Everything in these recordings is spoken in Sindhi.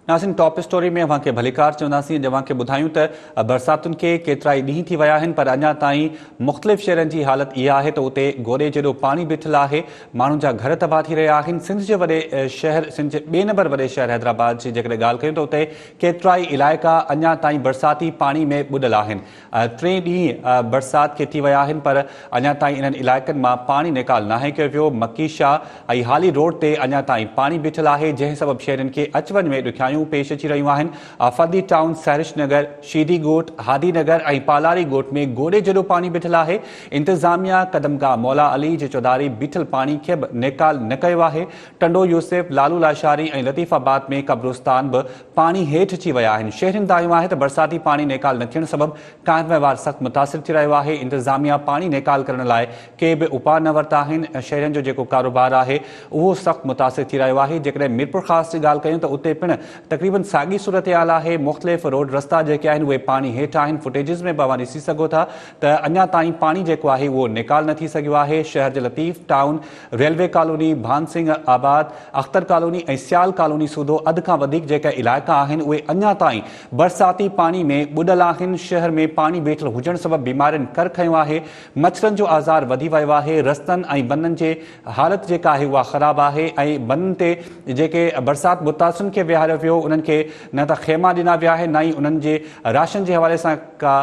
ناظرين ٽاپ اسٽوري ۾ اوهان کي ڀليڪار چونداسين. اڄ اوهان کي ٻڌايون ته برساتن کي ڪيترائي ڏينهن ٿي ويا آهن پر اڃا تائين مختلف شهرن جي حالت اها آهي ته اتي گوڏي جيڏو پاڻي بيٺل آهي، ماڻهن جا گهر تباهه ٿي رهيا آهن. سنڌ جي وڏي شهر سنڌ جي ٻئي نمبر وڏي شهر حيدرآباد جي جيڪڏهن ڳالهه ڪيون ته اتي ڪيترائي علائقا اڃا تائين برساتي پاڻي ۾ ٻڏل آهن. ٽئين ڏينهن برسات کي ٿي ويا آهن پر اڃا تائين انهن علائقن مان پاڻي نيڪال ناهي ڪيو ويو، مڪي شاهه ۽ هالي روڊ تي اڃا تائين پاڻي بيٺل آهي جنهن سبب شهرين کي اچ وڃ ۾ ڏکيائيون پيش اچي رهيون آهن، آفندي ٽائون، سحرش نگر، شيدي ڳوٺ، هادي نگر ۽ پالاري ڳوٺ ۾ گوڏي جيڏو پاڻي بيٺل آهي، انتظاميا قدمگاهه مولا علي جي چوڌاري بيٺل پاڻي کي به نيڪال نه ڪيو آهي، ٽنڊو يوسف، لالو لاشاري ۽ لطيف آباد ۾ قبرستان به پاڻي هيٺ اچي ويا آهن. شهرين دانهيو آهي ته برساتي پاڻي نيڪال نه ٿيڻ سبب ڪار وهنوار سخت متاثر ٿي رهيو آهي، انتظاميا پاڻي نيڪال ڪرڻ لاء ڪي به اپاء نه ورتا آهن، شهرين جو جيڪو ڪاروبار آهي اهو سخت متاثر ٿي رهيو آهي، جيڪڏهن ميرپورخاص جي ڳالهه ڪيون ته اتي پڻ تقريبن ساڳي صورتحال آهي، مختلف روڊ رستا جيڪي آهن اهي پاڻي هيٺ آهن، فوٽيجز ۾ به اوهان ڏسي سگهو ٿا ته اڃا تائين پاڻي جيڪو آهي اهو نيڪال نه ٿي سگهيو آهي، شهر جي Latif town, railway colony, Bhan Singh Abad, Akhtar colony ۽ Sial colony سوڌو اڌ کان وڌيڪ جيڪي علائقا آهن اهي اڃا تائين برساتي پاڻي ۾ ٻڏل آهن، شهر ۾ پاڻي بيٺل هجڻ سبب بيمارين ڪر کنيو آهي، مڇرن جو آزار وڌي ويو آهي، رستن ۽ بنن جي حالت جيڪا آهي اها خراب آهي ۽ بنن تي جيڪي برسات متاثرن کي ويهاريو ويو انهن کي نه ته خيما ڏنا ويا آهن نه ئي انهن جي راشن جي حوالي سان ڪا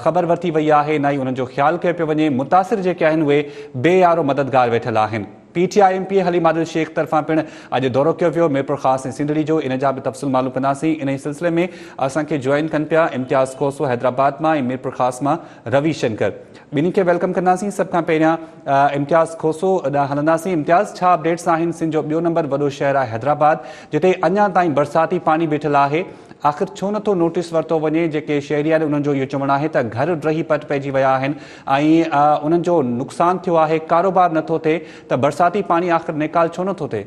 خبر ورتي وئي آهي نه ئي انهن جو خيال ڪيو پيو وڃي، متاثر جيڪي آهن اهي بي يارو مددگار ويٺل آهن. P T I M P A Haleem Adil Sheikh طرفان پڻ اڄ دورو ڪيو ويو ميرپورخاص ۽ سنڌڙي جو ان جا به تفصيل معلوم ڪنداسين انهي سلسلي ۾ اسان کي جوائن ڪن پيا امتياز کوسو حيدرآباد مان ۽ ميرپورخاص مان روي شنڪر ٻنهي کي welcome ڪنداسين سڀ کان پهريان امتياز کوسو ڏانهن هلنداسين امتياز ڇا اپڊيٽس آهن سنڌ جو ٻيو نمبر وڏو شهر آهي حيدرآباد جتي اڃا تائين برساتي پاڻي بيٺل آهي آخر ڇو نٿو نوٽيس ورتو وڃي جيڪي شهري آهن انهن جو اهو چوڻ آهي ته گهر ڊهي پٽ پئجي ويا آهن ۽ انهن جو نقصان ٿيو آهي، ڪاروبار نٿو ٿئي ته برساتي پاڻي آخر نيڪال ڇو نٿو ٿئي؟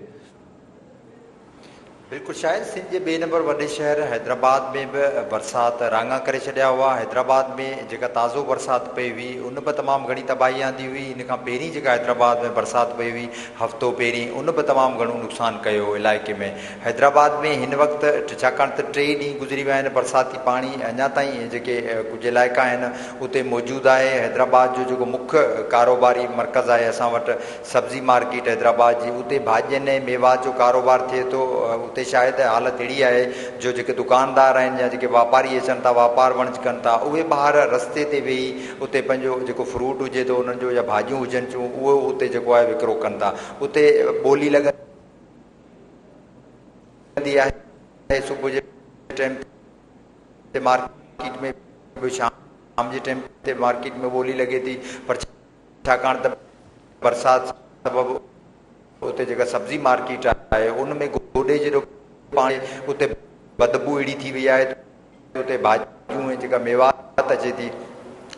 بلڪل شاهد، سنڌ جي ٻئي نمبر وڏي شهر حيدرآباد ۾ به برسات راڱا ڪري ڇڏيا هئا، حيدرآباد ۾ جيڪا تازو برسات پئي هئي ان به تمام گهڻي تباهي آندي هئي، ان کان پهرين جيڪا حيدرآباد ۾ برسات پئي هئي هفتو پهرين ان به تمام گهڻو نقصان ڪيو علائقي ۾ حيدرآباد ۾ هن وقت ڇاڪاڻ ته ٽي ڏينهن گذري ويا آهن برساتي پاڻي اڃا تائين جيڪي ڪجهه علائقا آهن اتي موجود آهي حيدرآباد جو جيڪو مک ڪاروباري مرڪز آهي اسان وٽ سبزي مارڪيٽ حيدرآباد جي اتي ڀاڄين ۽ ميوات جو ڪاروبار ٿئي ٿو اتي شايد حالت اهڙي آهي جو جيڪي دڪاندار آهن يا جيڪي واپاري اچن ٿا واپار وڻج ڪن ٿا اهي ٻاهر رستي تي ويهي اتي پنهنجو جيڪو فروٽ هجي ٿو انهن جو يا ڀاڄيون هجن ٿيون اهو اتي جيڪو آهي وڪرو ڪن ٿا اتي ٻولي لڳندي آهي صبح جي ٽيم تي مارڪيٽ ۾ به شام جي ٽيم تي مارڪيٽ ۾ ٻولي لڳي ٿي پر ڇاڪاڻ ته برسات سبب اتي جيڪا سبزي مارڪيٽ آهي ان ۾ گوڏي جيڏو پاڻي اتي بدبو اهڙي ٿي وئي آهي اتي ڀاڄيون ۽ جيڪا ميوات اچي ٿي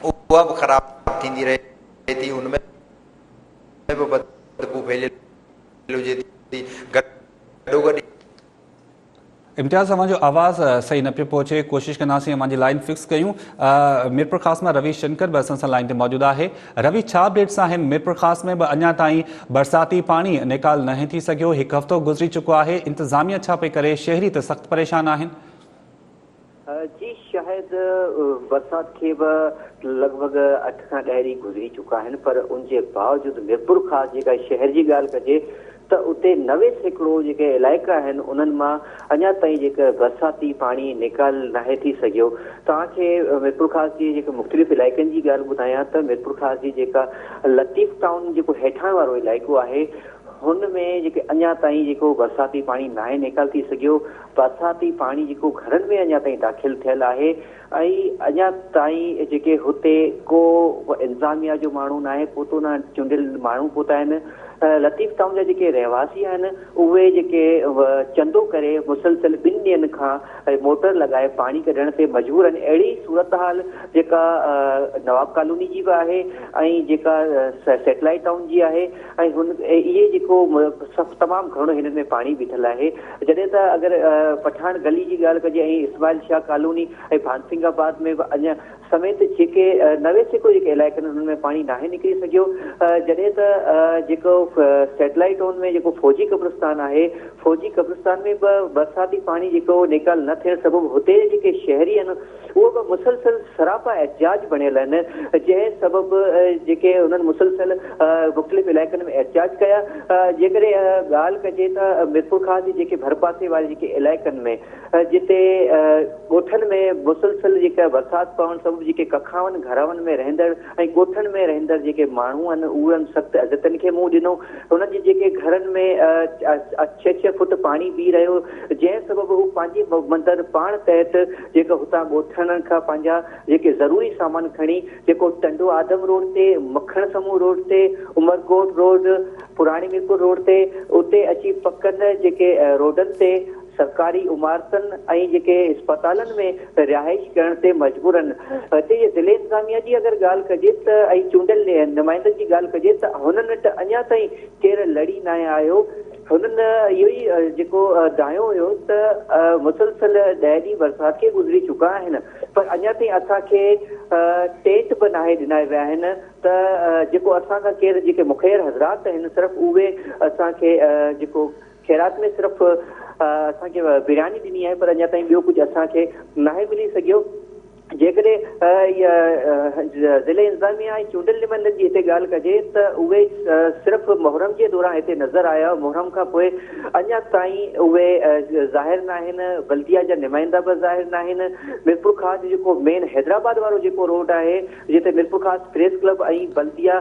اها به خراب ٿيندي رهي ٿي ان ۾ به بدبو ڦهليل هجي ٿي گڏوگڏ امتياز اوهان جو آواز صحيح نه پيو پهچي ڪوشش ڪنداسين اوهان جي لائن فڪس ڪيون ميرپورخاص مان روي شنڪر به اسان سان لائن تي موجود آهي روي ڇا اپڊيٽس آهن ميرپورخاص ۾ به اڃا تائين برساتي پاڻي نيڪال ناهي ٿي سگهيو هڪ هفتو گذري چڪو آهي انتظاميا ڇا پئي ڪري شهري ته سخت پريشان آهن. جي شايد برسات کي به لڳ ڀڳ اٺ کان ڏهه ڏينهن گذري چڪا آهن پر ان جي باوجود ميرپورخاص جيڪا شهر جي ڳالهه ڪجي ته اتي 90% جيڪي علائقا آهن انهن مان اڃا تائين جيڪا برساتي پاڻي نيڪال ناهي ٿي سگهيو. توهان کي ميرپورخاص جي جيڪي مختلف علائقن جي ڳالهه ٻڌايان ته ميرپورخاص جي جيڪا لطيف ٽائون جيڪو هيٺان وارو علائقو آهي هن ۾ جيڪي اڃا تائين جيڪو برساتي پاڻي ناهي نيڪال ٿي سگهيو برساتي پاڻي جيڪو گهرن ۾ اڃا تائين داخل ٿيل آهي ۽ اڃا تائين جيڪي هتي ڪو انتظاميا جو ماڻهو ناهي پهتو نه چونڊيل ماڻهو پهتا آهن لطيف ٽائون جا جيڪي رهواسي آهن اهي جيڪي چندو ڪري مسلسل ٻن ڏينهن کان موٽر لڳائي پاڻي ڪڍڻ تي مجبور آهن اهڙي صورتحال جيڪا نواب ڪالوني جي به آهي ۽ جيڪا سيٽلائيٽ ٽائون جي آهي ۽ هن اهي جيڪو جيڪو تمام گهڻو هنن ۾ پاڻي بيٺل آهي. جڏهن ته اگر پٺاڻ گلي جي ڳالهه ڪجي ۽ اسماعيل شاهه ڪالوني ۽ ڀانسنگ آباد ۾ به اڃا سميت جيڪي 90% جيڪي علائقن انهن ۾ پاڻي ناهي نڪري سگهيو. جڏهن ته جيڪو سيٽلائيٽ ٽائون ۾ جيڪو فوجي قبرستان آهي فوجي قبرستان ۾ به برساتي پاڻي جيڪو نيڪال نه ٿيڻ سبب هتي جا جيڪي شهري آهن اهي به مسلسل سراپا احتجاج بڻيل آهن جنهن سبب جيڪي انهن مسلسل مختلف علائقن ۾ احتجاج ڪيا. جيڪڏهن ڳالهه ڪجي ته ميرپورخاص جي جيڪي ڀرپاسي واري جيڪي علائقن ۾ جتي ڳوٺن ۾ مسلسل جيڪا برسات پوڻ سبب جيڪي ڪکاون گهراون ۾ رهندڙ ۽ ڳوٺن ۾ رهندڙ جيڪي ماڻهو آهن اهن سخت اذيتن کي منهن ڏنو هنن جي جيڪي گهرن ۾ ڇهه ڇهه فوٽ پاڻي بيهي رهيو جنهن سبب هو پنهنجي مندر پاڻ تحت جيڪو هتان ڳوٺن کان پنهنجا جيڪي ضروري سامان کڻي جيڪو ٽنڊو آدم روڊ تي مکڻ سمون روڊ تي عمرڪوٽ روڊ پراڻي ميرپور روڊ تي اتي اچي پڪن جيڪي روڊن تي سرڪاري عمارتن ۽ جيڪي اسپتالن ۾ رهائش ڪرڻ تي مجبور آهن. هتي جي ضلعي انتظاميا جي اگر ڳالهه ڪجي ته ۽ چونڊيل نمائندن جي ڳالهه ڪجي ته هنن وٽ اڃا تائين ڪير لڙي ناهي آيو. هنن اهو ئي جيڪو دانهيو هيو ته مسلسل ڏهه ڏينهن برسات کي گذري چڪا آهن پر اڃا تائين اسان کي ٽينٽ به ناهي ڏنا ويا آهن ته جيڪو اسان کان ڪير جيڪي مخير حضرات آهن صرف اهي اسان کي جيڪو خيرات ۾ صرف اسان کي برياني ڏني آهي پر اڃا تائين ٻيو ڪجهه اسان کي ناهي ملي سگهيو. جيڪڏهن ضلعي انتظاميا ۽ چونڊيل نمائندن جي هتي ڳالهه ڪجي ته اهي صرف محرم جي دوران هتي نظر آيا، محرم کان پوء اڃا تائين اهي ظاهر ناهن، بلديا جا نمائندا به ظاهر ناهن، ميرپورخاص جو جيڪو مين حيدرآباد وارو جيڪو روڊ آهي جتي ميرپورخاص پريس ڪلب ۽ بلديه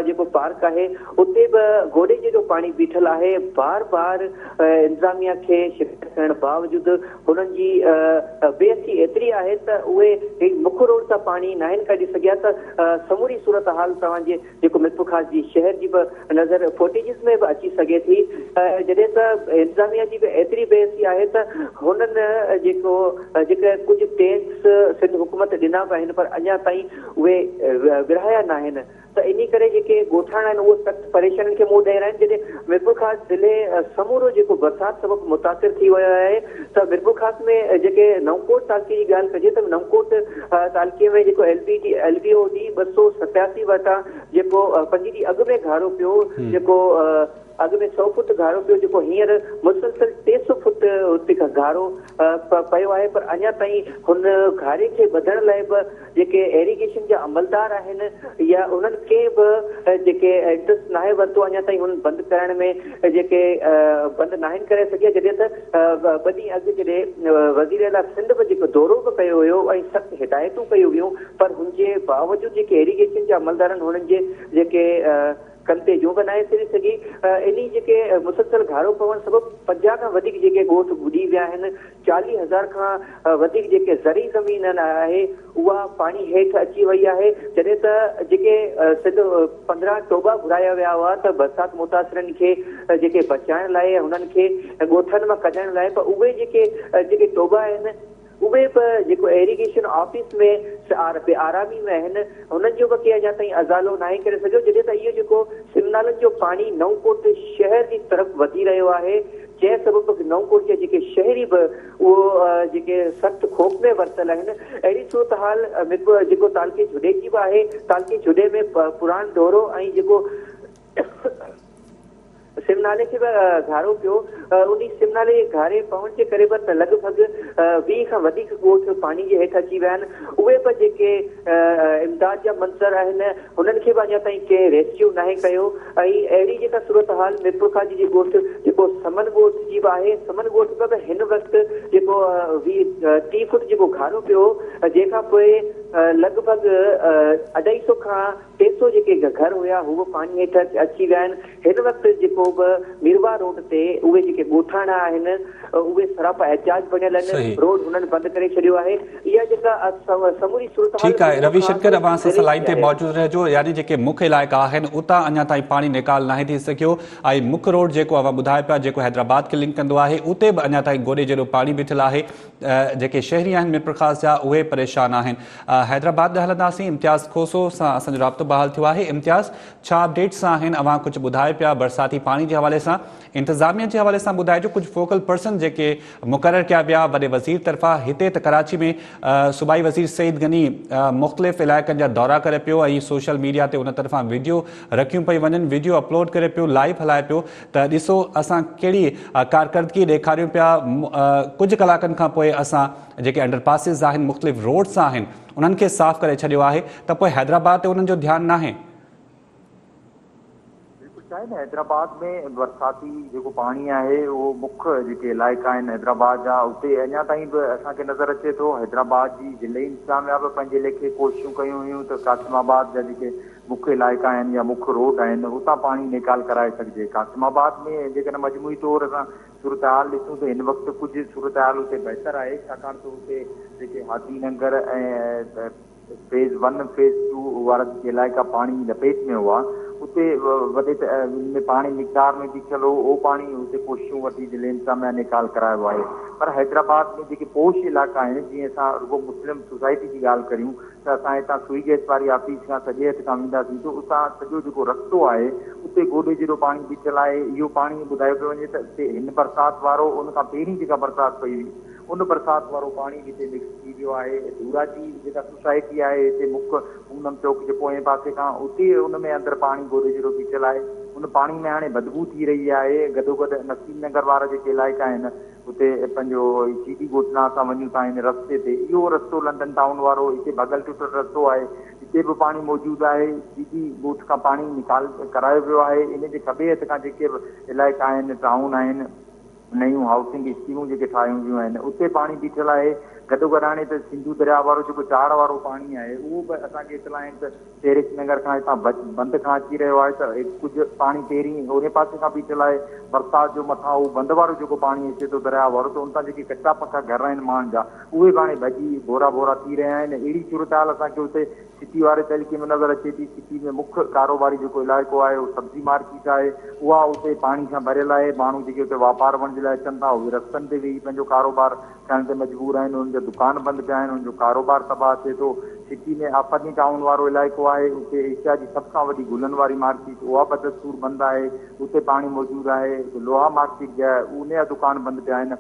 جيڪو پارڪ آهي اتي به گوڏي جيڏو پاڻي بيٺل آهي بار بار انتظاميا کي شڪايت ڪرڻ باوجود هنن جي بي حسي ايتري آهي ته اهي هي مک روڊ تان پاڻي ناهن ڪڍي سگهيا ته سموري صورتحال توهان جي جيڪو ميرپورخاص جي شهر جي به نظر فوٽيجز ۾ به اچي سگهي ٿي جڏهن ته انتظاميا جي به ايتري بي حسي آهي ته هنن جيڪو جيڪي ڪجهه ٽينٽس سنڌ حڪومت ڏنا به آهن پر اڃا تائين اهي ورهايا ناهن ته انهي ڪري جيڪي ڳوٺاڻا آهن اهي سخت پريشانين کي منهن ڏئي رهيا آهن جڏهن ميرپورخاص ضلعي سمورو جيڪو برسات سبب متاثر ٿي ويو آهي ته ميرپورخاص ۾ جيڪي نئونڪوٽ تعلقي جي ڳالهه ڪجي ته نئونڪوٽ تعلقي ۾ جيڪو L B D L B O D 287 وٽان جيڪو پنج ڏينهن اڳ ۾ گهارو پيو جيڪو اڳ ۾ سئو فوٽ گهارو پيو جيڪو هينئر مسلسل 300 فوٽ اتي گهارو پيو آهي پر اڃا تائين هن گهاري کي ٻڌڻ لاء به جيڪي ايريگيشن جا عملدار آهن يا انهن ڪنهن به جيڪي انٽرسٽ ناهي ورتو اڃا تائين هن بند ڪرائڻ ۾ جيڪي بند ناهن ڪري سگهيا جڏهن ته ٻه ڏينهن اڳ جڏهن وزير اعليٰ سنڌ به جيڪو دورو به ڪيو هيو ۽ سخت هدايتون ڪيون ويون پر هن جي باوجود جيڪي ايريگيشن جا عملدار آهن هنن جي جيڪي ڪن تي جون به ناهي سري سگهي. انهي جيڪي مسلسل گهارو پوڻ سبب 50 کان وڌيڪ جيڪي ڳوٺ ٻڏي ويا آهن، 40 هزار کان وڌيڪ جيڪي زرعي زمين آهي اها پاڻي هيٺ اچي وئي آهي، جڏهن ته جيڪي سنڌ 15 ٽوٻا گهرايا ويا هئا ته برسات متاثرن کي جيڪي بچائڻ لاء هنن کي ڳوٺن مان ڪڍڻ لاء پر اهي جيڪي جيڪي ٽوٻا آهن اهي به جيڪو ايريگيشن آفيس ۾ بي آرامي ۾ آهن هنن جو به ڪي اڃا تائين ازالو ناهي ڪري سگهيو جڏهن ته اهو جيڪو سم نالن جو پاڻي نئون ڪوٽ شهر جي طرف وڌي رهيو آهي جنهن سبب نئون ڪوٽ جا جيڪي شهري به اهو جيڪي سخت خوف ۾ ورتل آهن اهڙي صورتحال جيڪو تعلقي جهڏي جي به آهي تعلقي جهڏي ۾ پراڻ ڍورو ۽ جيڪو سم نالي کي به گهارو پيو. انهي سم نالي جي گهاري پوڻ جي ڪري به لڳ ڀڳ 20 کان وڌيڪ ڳوٺ پاڻي جي هيٺ اچي ويا آهن. اهي به جيڪي امداد جا منظر آهن هنن کي به اڃا تائين ڪنهن ريسڪيو ناهي ڪيو ۽ اهڙي جيڪا صورتحال ميرپورخاص جي ڳوٺ جيڪو سمن ڳوٺ جي به آهي سمن ڳوٺ ۾ به هن وقت جيڪو 20 30 فوٽ جيڪو گهارو پيو جنهن کان پوء لڳ ڀڳ اڍائي سو کان 300 جيڪي گهر هيا هو به پاڻي هيٺ اچي ويا آهن، هن وقت جيڪو به ميرواهه روڊ تي اهي جيڪي ڳوٺاڻا آهن اهي سراپا احتجاج بڻيل آهن، روڊ هنن بند ڪري ڇڏيو آهي، اها جيڪا سموري صورتحال ٺيڪ آهي روي شنڪر اوهان سان لائين تي موجود رهجو يعني جيڪي مک علائقا آهن اتان اڃا تائين پاڻي نيڪال ناهي ٿي سگهيو ۽ مک روڊ جيڪو اوهان ٻڌايو پيا جيڪو حيدرآباد کي لنڪ ڪندو آهي اتي به اڃا تائين گوڏي جيڏو پاڻي بيٺل آهي جيڪي شهري آهن ميرپورخاص جا اهي پريشان آهن. حيدرآباد ڏانهن هلنداسين امتياز کوسو سان اسان جو رابطو بحال ٿيو آهي امتياز ڇا اپڊيٽس آهن اوهان ڪجهه ٻڌايو پيا برساتي پاڻي جي حوالي سان انتظاميه جي حوالي سان ٻڌائجو ڪجهه فوڪل پرسن جيڪي مقرر ڪيا ويا وڏي وزير طرفان هتي ته ڪراچي ۾ صوبائي وزير سعيد غني مختلف علائقن جا دورا ڪري پيو ۽ سوشل ميڊيا تي ان طرفان وڊيو رکيون پئي وڃن وڊيو اپلوڊ ڪري پيو لائيو هلائي پيو ته ڏسو اسان ڪهڙي ڪارڪردگي ڏيکاريون پيا ڪجهه ڪلاڪن کان پوء اسان جيڪي انڊر پاسز آهن مختلف روڊس آهن انهن کي صاف ڪري ڇڏيو آهي ته پوء حيدرآباد تي انهن جو ڌيان ناهي. بلڪل شاهد حيدرآباد ۾ برساتي جيڪو پاڻي آهي اهو مک جيڪي علائقا آهن حيدرآباد جا اتي اڃا تائين به اسان کي نظر اچي ٿو حيدرآباد جي ضلعي انتظاميا به پنهنجي ليکي ڪوششون ڪيون هيون ته قاسم آباد جا جيڪي مک علائقا آهن يا مک روڊ آهن اتان پاڻي نيڪال ڪرائي سگهجي قاسم آباد ۾ جيڪڏهن مجموعي طور اسان صورتحال ڏسون ته هن وقت ڪجهه صورتحال اتي بهتر آهي ڇاڪاڻ ته اتي جيڪي هادي ننگر ۽ فيز ون فيز ٽو وارا جيڪي علائقا پاڻي جي لپيٽ ۾ هئا اتي وڏي ۾ پاڻي مقدار ۾ بيٺل هو اهو پاڻي اتي ڪوششون وٺي ضلعي انتظاميا نيڪال ڪرايو آهي پر حيدرآباد ۾ جيڪي پوش علائقا آهن جيئن اسان رڳو مسلم سوسائٽي جي ڳالهه ڪريون ته اسان هتان سوئي گئس واري آفيس کان سڄي هٿ کان وينداسين ته اتان سڄو جيڪو رستو آهي اتي گوڏي جيڏو پاڻي بيٺل آهي اهو پاڻي ٻڌايو پيو وڃي ته اتي هن برسات وارو ان کان پهرين جيڪا برسات پئي هئي ان برسات وارو پاڻي به هتي مڪس ٿي ويو آهي ڌوراجي جيڪا سوسائٽي آهي هتي مک پونم چوڪ جي پوئين پاسي کان اتي ان ۾ اندر پاڻي گوڏي جيڏو بيٺل آهي ان پاڻي ۾ هاڻي بدبو ٿي رهي آهي گڏوگڏ نسيم نگر وارا جيڪي علائقا آهن اتي پنهنجو سي ڊي ڳوٺ ڏانهن اسان وڃون ٿا هن رستي تي اهو رستو لنڊن ٽائون وارو هتي ڀڳل ٽٽل رستو آهي هتي به پاڻي موجود آهي سي ڊي ڳوٺ کان پاڻي نيڪال ڪرايو ويو آهي ان جي کٻي هٿ کان جيڪي به علائقا آهن ٽائون آهن نيون هائوسنگ اسڪيمون جيڪي ٺاهيون ويون آهن اتي پاڻي بيٺل آهي گڏوگڏ هاڻي ته سنڌو درياء وارو جيڪو چاڙهه وارو پاڻي آهي اهو به اسان کي اطلاع آهن ته ٽيرس نگر کان هتان بند کان اچي رهيو آهي ته ڪجهه پاڻي پهرين اورهين پاسي کان بيٺل آهي برسات جو مٿان اهو بند وارو جيڪو پاڻي اچي ٿو درياء وارو ته ان تان جيڪي ڪچا پڪا گهر آهن ماڻهن جا اهي به هاڻي ڀڄي ڀورا ڀورا ٿي رهيا آهن اهڙي صورتحال اسان کي اتي سٽي واري تعلقي ۾ نظر اچي ٿي سٽي ۾ مک ڪاروباري جيڪو علائقو آهي اهو سبزي مارڪيٽ آهي اها اتي پاڻي سان ڀريل آهي ماڻهو جيڪي اتي واپار وڻج لاء اچن ٿا اهي رستن تي ويهي پنهنجو ڪاروبار ٿيڻ تي مجبور آهن، انهن جا دڪان بند پيا آهن، انهن جو ڪاروبار تباهه ٿئي ٿو، سٽي ۾ آفرني ٽائون وارو علائقو آهي، اتي ايشيا جي سڀ کان وڏي گلن واري مارڪيٽ اها بدستور بند آهي، اتي پاڻي موجود آهي، لوها مارڪيٽ جا ان جا دڪان بند پيا آهن،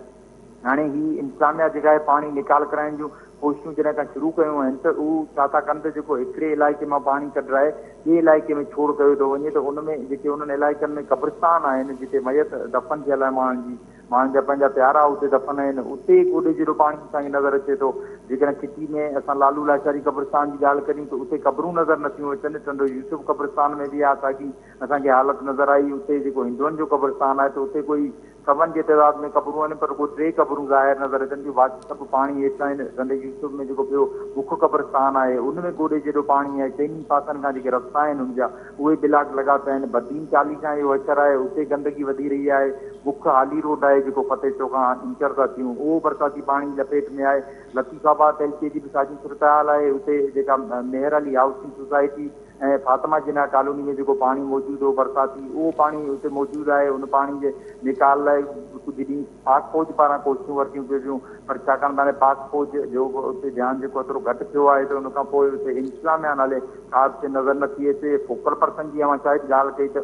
هاڻي هي انتظاميا جيڪا آهي پاڻي نيڪال ڪرائڻ جون ڪوششون جڏهن کان شروع ڪيون آهن ته هو ڇا ٿا ڪن ته جيڪو هڪڙي علائقي مان پاڻي ڪڍرائي ٻئي علائقي ۾ ڇوڙ ڪيو ٿو وڃي ته ان ۾ جيڪي انهن علائقن ۾ قبرستان آهن جتي ميت دفن ٿيل آهن ماڻهن جي ماڻهن جا پنهنجا پيارا اتي دفن آهن، اتي گوڏي جيڏو پاڻي اسان کي نظر اچي ٿو. جيڪڏهن ٺٽي ۾ اسان لالو لاشاري قبرستان جي ڳالهه ڪريون ته اتي قبرون نظر نٿيون اچن، ٽنڊو يوسف قبرستان ۾ به اها ساڳي اسان کي حالت نظر آئي، اتي جيڪو هندوئن جو قبرستان آهي ته اتي ڪوئي سون جي تعداد ۾ قبرون آهن پر رڳو ٽي قبرون ظاهر نظر اچن ٿيون باقي سڀ پاڻي هيٺ آهن. ٽنڊي يوسف ۾ جيڪو ٻيو مک قبرستان آهي ان ۾ گوڏي جيڏو پاڻي آهي، چئني پاسن کان جيڪي رستا آهن ان جا اهي بلاڪ لڳا پيا آهن، بدين چالي کان اهو حشر آهي اتي گندگي وڌي رهي آهي، مک هالي روڊ آهي جيڪو فتح چوڪ کان انچر ٿا ٿيون اهو برساتي پاڻي جي لپيٽ ۾ آهي، لطيف آباد تعلقي جي به ساڳي صورتحال آهي اتي جيڪا Mehr Ali housing society ۽ Fatima Jinnah colony ۾ جيڪو پاڻي موجود هو برساتي اهو پاڻي اتي موجود آهي ان پاڻي جي نيڪال لاء ڪجهه ڏينهن پاڪ فوج پاران ڪوششون ورتيون پيون ويون پر ڇاڪاڻ ته هاڻي پاڪ فوج جو به اتي ڌيان جيڪو ايترو گهٽ ٿيو آهي ته ان کان پوء اتي انتظاميا نالي ڪا به شيء نظر نه ٿي اچي فوڪل پرسن جي اوهان شايد ڳالهه ڪئي ته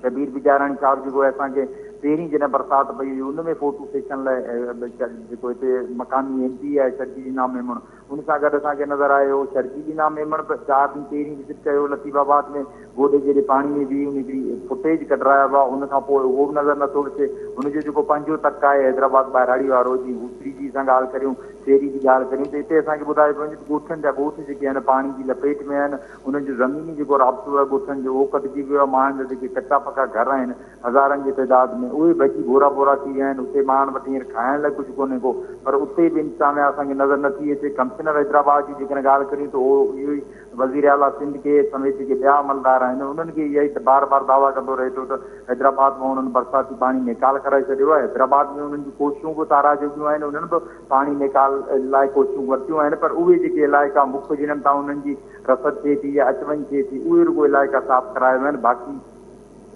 شبير بجاراڻي صاحب جيڪو اسان کي پهرين جڏهن برسات پئي هئي ان ۾ فوٽو سيشن لاء جيڪو هتي مقامي ايم پي آهي شرجيل انعام ميمڻ ان سان گڏ اسان کي نظر آيو هو شرجيل انعام ميمڻ به چار ڏينهن پهرين وزٽ ڪيو لطيف آباد ۾ گوڏي جيڏي پاڻي ۾ بيهي ان هڪڙي فوٽيج ڪڍرايا هئا ان کان پوء اهو به نظر نٿو اچي هن جو جيڪو پنهنجو تڪ آهي حيدرآباد ٻهراڙي وارو جي هوسڙي جي اسان ڳالهه ڪريون شهري جي ڳالهه ڪريون ته هتي اسان کي ٻڌايو پيو وڃي ته ڳوٺن جا ڳوٺ جيڪي آهن پاڻي جي لپيٽ ۾ آهن انهن جو زميني جيڪو رابطو آهي ڳوٺن جو اهو ڪٽجي ويو آهي، ماڻهن جا جيڪي ڪچا پڪا گهر آهن هزارن جي تعداد ۾ اهي ڀڄي ڀورا ڀورا ٿي ويا آهن، اتي ماڻهن وٽ هينئر کائڻ لاء ڪجهه ڪونهي ڪو پر اتي به انتظاميا اسان کي نظر نٿي اچي، ڪمشنر حيدرآباد جي جيڪڏهن ڳالهه ڪريون ته اهو اهو ئي وزير اعليٰ سنڌ کي سميت جيڪي ٻيا عملدار آهن انهن کي اها ئي بار بار دعويٰ ڪندو رهي ٿو ته حيدرآباد مان انهن برساتي پاڻي نيڪال ڪرائي ڇڏيو آهي، حيدرآباد ۾ انهن جون ڪوششون به ساراهه جوڳيون آهن، انهن به پاڻي نيڪال لاء ڪوششون ورتيون آهن پر اهي جيڪي علائقا مک جنهن تان انهن جي رسد ٿئي ٿي يا اچ وڃ ٿئي ٿي اهي رڳو علائقا صاف ڪرايا ويا آهن باقي.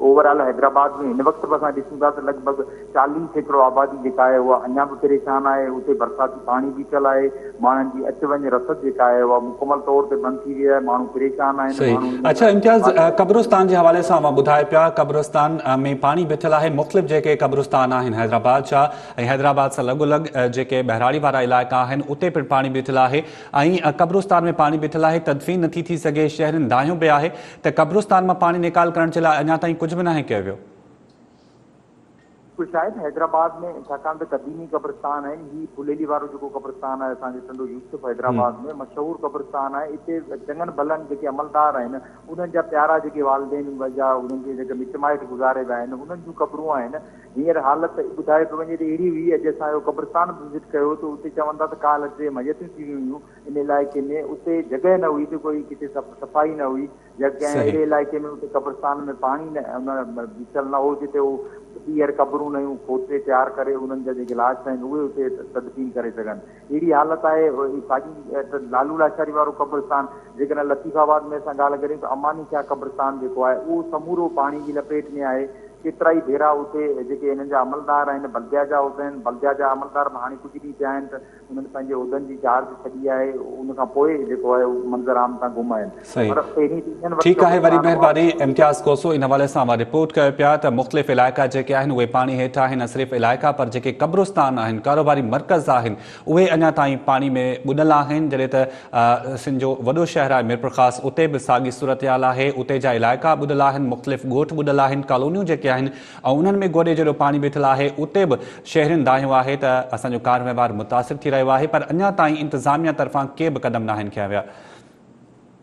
اوور آل حيدرآباد ۾ هن وقت به اسان ڏسون ٿا ته لڳ ڀڳ 40% آبادي جيڪا آهي اها اڃا به پريشان آهي، اتي برساتي پاڻي بيٺل آهي، ماڻهن جي اچ وڃ رسد جيڪا آهي اها مڪمل طور تي بند ٿي وئي آهي، ماڻهو پريشان آهن، صحيح ماڻهو هينئر اڇا امتياز قبرستان جي حوالي سان اوهان ٻڌائي پيا قبرستان ۾ پاڻي بيٺل آهي مختلف جيڪي قبرستان آهن حيدرآباد جا ۽ حيدرآباد سان لڳو لڳ جيڪي ٻهراڙي وارا علائقا آهن اتي پڻ پاڻي بيٺل آهي ۽ قبرستان ۾ پاڻي بيٺل آهي تدفين نٿي ٿي سگهي شهرين دانهيو به آهي ته قبرستان مان پاڻي نيڪال ڪرڻ جي لاء اڃا تائين ڪجهه به ناهي ڪيو ويو. شايد حيدرآباد ۾ ڇاڪاڻ ته قديمي قبرستان آهن هي ڦليلي وارو جيڪو قبرستان آهي اسان جو ٽنڊو يوسف حيدرآباد ۾ مشهور قبرستان آهي اتي چڱن ڀلن جيڪي عملدار آهن انهن جا پيارا جيڪي والدين يا انهن جي جيڪي مٽ مائٽ گذاري ويا آهن انهن جون قبرون آهن هينئر حالت ٻڌائي پئي وڃي ته اهڙي هئي اڄ اسان اهو قبرستان به وزٽ ڪيو ته اتي چون ٿا ته ڪالهه ٽي ميتون ٿي ويون هيون ان علائقي ۾ اتي جڳهه نه هئي ته ڪوئي ڪٿي صفائي نه هئي يا ڪنهن اهڙي علائقي ۾ اتي قبرستان ۾ پاڻي نه ان بيٺل نه هو جتي هو ٻيهر قبرون نيون کوٽي تيار ڪري انهن جا جيڪي لاش آهن اهي اتي تدفين ڪري سگهن. اهڙي حالت آهي ساڳي لالو لاشاري وارو قبرستان جيڪڏهن لطيف آباد ۾ اسان ڳالهه ڪريون ته اماني شاهه قبرستان جيڪو آهي اهو سمورو پاڻي جي لپيٽ ۾ آهي ڪيترائي ڀيرا اتي جيڪي انهن جا عملدار آهن بلديا جا عهدا آهن بلديا جا عملدار به هاڻي ڪجهه ڏينهن ٿيا آهن ته انهن پنهنجي عهدن جي چارج ڇڏي آهي ان کان پوء جيڪو آهي اهو منظر عام تان گم آهن صحيح پر پهرين ته انهن وٽ ٺيڪ آهي وڏي قبرستان هئا. مهرباني امتياز کوسو ان حوالي سان اوهان رپورٽ ڪيو پيا ته مختلف علائقا جيڪي آهن اهي پاڻي هيٺ آهن نه صرف علائقا پر جيڪي قبرستان آهن ڪاروباري مرڪز آهن اهي اڃا تائين پاڻي ۾ ٻڏل آهن جڏهن ته سنڌ جو وڏو شهر آهي ميرپورخاص اتي به ساڳي صورتحال آهي اتي جا علائقا ٻڏل آهن مختلف ڳوٺ ٻڏل آهن ڪالونيون جيڪي آهن ۽ انهن ۾ گوڏي جيڏو پاڻي بيٺل آهي اتي به شهرين دانهيو آهي ته اسان جو ڪار وهنوار متاثر ٿي رهيو آهي پر اڃا تائين انتظاميا طرفان ڪي به قدم ناهن کنيا ويا.